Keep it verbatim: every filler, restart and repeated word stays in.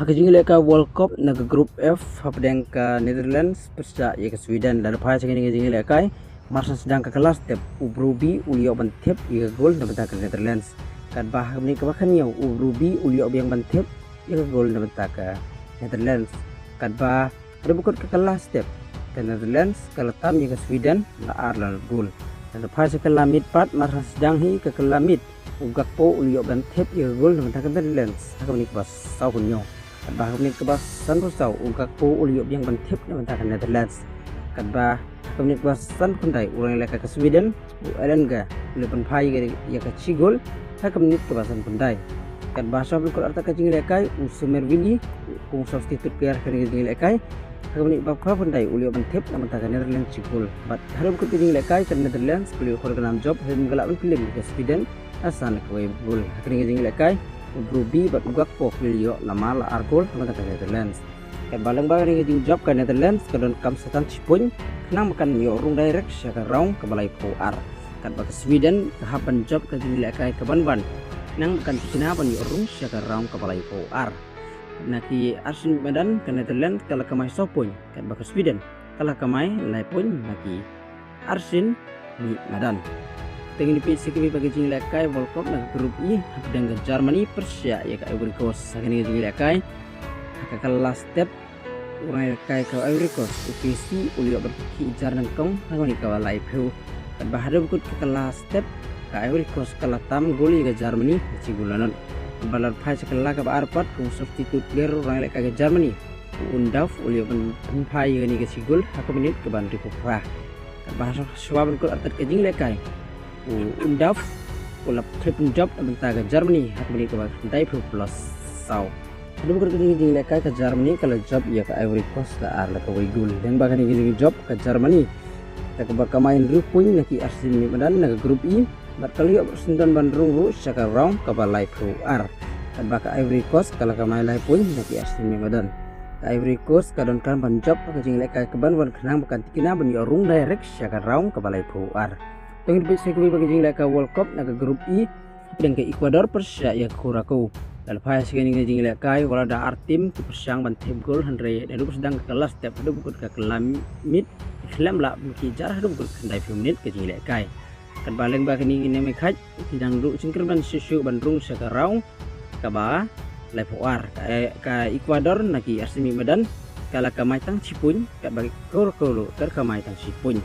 Ha ka jingïalehkai World Cup na ka Group F hapdeng ka Netherlands pyrshah ïa ka Sweden, lada phai sha kane ka jingïalehkai, marsan sdang ka kylla step, u Brobbey u la ïoh ban thep ïa ka gol na bynta ka Netherlands. Katba ha ka minit kaba khathynñiew u Brobbey u la ïoh biang ban thep ïa ka gol na bynta ka Netherlands. Katba haduh ba kut ka kylla step, ka Netherlands ka la tam ïa ka Sweden la ar la gol. Lada phai sha ka kylla miet pat, marsan sdang hi ka kylla miet, u Gakpo u la ïoh ban thep ïa ka gol na bynta ka Netherlands ha ka minit kaba sawphew. Katba ha ka minit kaba sanphew saw u Gakpo u la ïoh biang ban thep na bynta ka Netherlands. Katba ha ka minit kaba sanphew khyndai u nongïalehkai ka Sweden, u Elanga, u la pynphai ïa ka shi gol ha ka minit kaba sanphew khyndai. Katba shuwa ban kut artat ka jingïalehkai, u Somerville, kum substitute player ha kane ka jingïalehkai, ha ka minit ba phraphew khyndai u la ïoh ban thep na bynta ka Netherlands shi gol. Bad haduh ba kut ka jingïalehkai, ka Netherlands ka la ïoh khor ka nam jop, hadien ba ka la wan pynlem ïa ka Sweden ha san kawei gol. Ha kane ka jingïalehkai, u Brobbey bad u Gakpo ki la ïoh namar la ar gol na bynta ka Netherlands. Katba lyngba kane ka jingjop, ka Netherlands ka donkam sa tang shi point khnang ba kan ïoh rung direct sha ka round kaba laiphew ar. Katba ka Sweden ka hap ban jop ka jingïalehkai kaban wan khnang ba kan thikna ban ïoh rung sha ka round kaba laiphew ar. Na ki arsien miet madan, ka Netherlands ka la kamai saw point, katba ka Sweden ka la kamai lai point na ki arsien miet madan. Te ngin ïa peit sa kiwei pat ki jingïalehkai World Cup na ka Group E, hapdeng ka Germany pyrshah ïa ka Ivory Coast. Ha kane ka jingïalehkai, ha ka kylla step, u nongïalehkai ka Ivory Coast, u Kessie, u la ïoh ban khih jar nyngkong ha ka minit kaba laiphew. Katba haduh ba kut ka kylla step, ka Ivory Coast ka la tam gol ïa ka Germany da shi gol la nod. Katba lada phai sha ka kylla kaba ar pat, kum substitute player u nongïalehkai ka Germany, u Undav u la ïoh ban pynphai ïa kane ka shi gol ha ka minit kaba hynriewphew phra. Katba shuwa ban kut artat ka jingïalehkai, u Undav u la pynjop na bynta ka Germany ha ka minit kaba khyndaiphew plus saw. Haduh ba kut ka jingïalehkai, ka Germany ka la jop ïa ka Ivory Coast la ar la kawei gol. Lyngba kane ka jingjop, ka Germany ka la kamai hynriew point na ki arsien miet madan na ka Group E. Bad ka la ïoh syndon ban rung ruh sha ka round kaba laiphew ar. Katba ka Ivory Coast ka la kamai lai point na ki arsien miet madan. Ka Ivory Coast ka donkam ban jop ha ka jingïalehkai kaban wan khnang ba kan thikna ban ïoh rung direct sha ka round kaba laiphew ar. Te ngin ïa peit sa kiwei pat ki jingïalehkai World Cup na ka Group E, hapdeng ka Ecuador pyrshah ïa ka Curacao. Lada phai sha kane ka jingïalehkai, wat la da ar team ki pyrshang ban thep gol, hynrei naduh ba sdang ka kylla step haduh ba kut ka kylla miet, ki khlem lah ban khih jar haduh ba kut ka khyndaiphew minit ka jingïalehkai. Katba lyngba kine ki niam ïakhaid ki dang duh jingkyrmen shuh shuh ban rung sha ka round kaba laiphew ar. Ka, ka Ecuador na ki arsien miet madan ka la kamai tang shi point, katba ka Curacao ruh ka la kamai tang shi point.